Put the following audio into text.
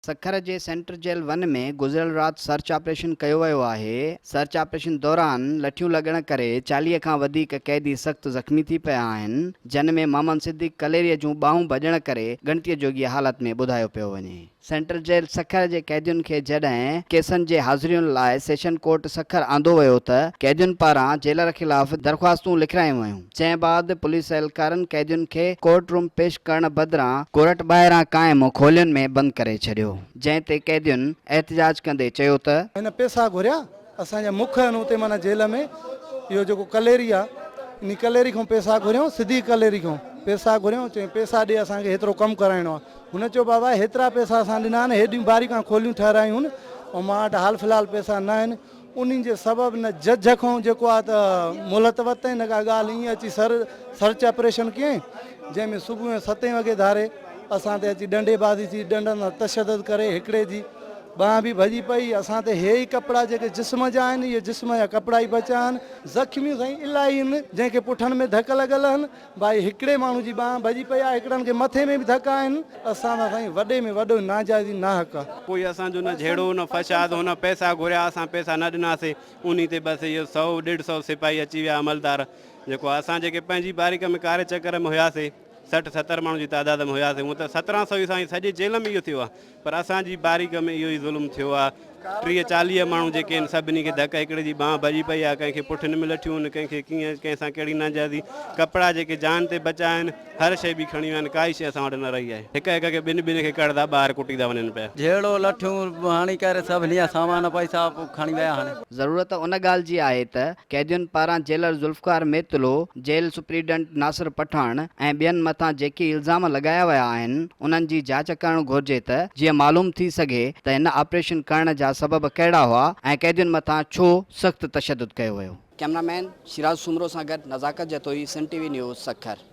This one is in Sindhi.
سکر جي سينٽر جيل ون ۾ گذريل رات سرچ آپريشن ڪيو ويو آهي، سرچ آپريشن دوران لٺيون لڳڻ ڪري 40 کان وڌيڪ قيدي سخت زخمي ٿي پيا آهن، جن ۾ محمد صديق ڪليريء جون ٻانهون ڀڄڻ ڪري ڳڻتيء جوڳيء حالت ۾ ٻڌايو پيو وڃي. سينٽر جيل سکر جي قيدين کي جڏهن ڪيسن جي حاضرين لاء سيشن ڪورٽ سکر آندو ويو ته قيدين پاران جيلر خلاف درخواستون لکرايون ويون. جنهن بعد پوليس اهلڪارن قيدين کي ڪورٽ روم پيش ڪرڻ بدران ڪورٽ ٻاهران قائم کولين ۾ بند ڪري ڇڏيو، جنهن تي قيدين احتجاج ڪندي چيو ته. هن پئسا گهريا، اسان جا مک آهن اتي معنيٰ جيل ۾ اهو جيڪو ڪليري آهي انهي ڪليري کان پئسا گهريائون صديق ڪليري کان پئسا گهريائون چيائين پئسا ڏي اسان کي هيترو ڪم ڪرائڻو آهي هن چيو بابا هيترا پئسا اسان ڏنا آهن هيڏيون باريڪان کوليون ٺهرايون آهن ۽ مان وٽ حال في الحال پئسا نه آهن انهي جي سبب نه جج کان جيڪو آهي ته مهلت ورتائين نه ڪا ڳالهه ائين اچي سر سرچ آپريشن ڪيائين جنهن ۾ صبح جو ستين وڳي ڌاري اسان تي اچي ڏنڊي بازي ٿي ڏنڊن سان تشدد ڪري هڪڙي جي ٻانهن به ڀڄي پئي اسان تي هي ئي ڪپڙا جيڪي جسم جا آهن اهي جسم جا ڪپڙا ئي بچيا آهن زخميون سائين الاهي آهن جنهن کي پٺن ۾ ڌڪ لڳل آهن ڀائي هڪڙي ماڻهو جي ٻانهن ڀڄي پئي آهي هڪڙن کي مٿي ۾ به ڌڪ آهن اسان سان سائين وڏي ۾ وڏو ناجائزي ناحق آهي. ڪوئي اسان جو نه جهيڙو نه فساد هن پئسا گهريا اسان پئسا نه ڏناسي انهي تي بس اهو سئو ڏيڍ سئو سپاهي اچي ويا عملدار جيڪو اسان جيڪي پنهنجي باريڪ ۾ ڪاري چڪر ۾ هياسي 60 70 ماڻهن جي تعداد ۾ هياسي هونء ته 17 سئو ئي سائين سڄي جيل ۾ اهو ٿيو آهي پر اسان جي باريڪ ۾ اهو ئي ظلم ٿيو آهي. 30 40 ماڻهو جيڪي آهن سڀني کي ڌڪ هڪڙي جي ٻانهن ڀڄي پئي آهي ڪنهن کي پٺين ۾ لٺيون آهن ڪنهن کي ڪيئن ڪنهن سان ڪهڙي ناجائزي ڪپڙا جيڪي جان تي بچا آهن هر شيء به کڻي ويا آهن ڪائي شيء اسان وٽ نه رهي آهي هڪ هڪ کي ٻن ٻن کي ڪڙدا ٻاهر ڪٽي ٿا وڃن پيا. جهيڙو لٺيون هڻي ڪري سڀني جا سامان پئسا کڻي ويا آهن. ضرورت ان ڳالهه جي آهي ته قيدين پاران jailer Zulfiqar Mitlo, jail superintendent Nasir Pathan ۽ ٻين مٿان جيڪي الزام لڳايا ويا آهن انهن جي جاچ ڪرڻ گهرجي ته جيئن معلوم ٿي سگهي ته هن آپريشن ڪرڻ جا سبب ڪهڙا هئا ۽ قيدين مٿان ڇو سخت تشدد ڪيو ويو. ڪئميرا مين شيراز سومرو سان گڏ Nazakat Jatoi, Sindh T V news, Sukkur.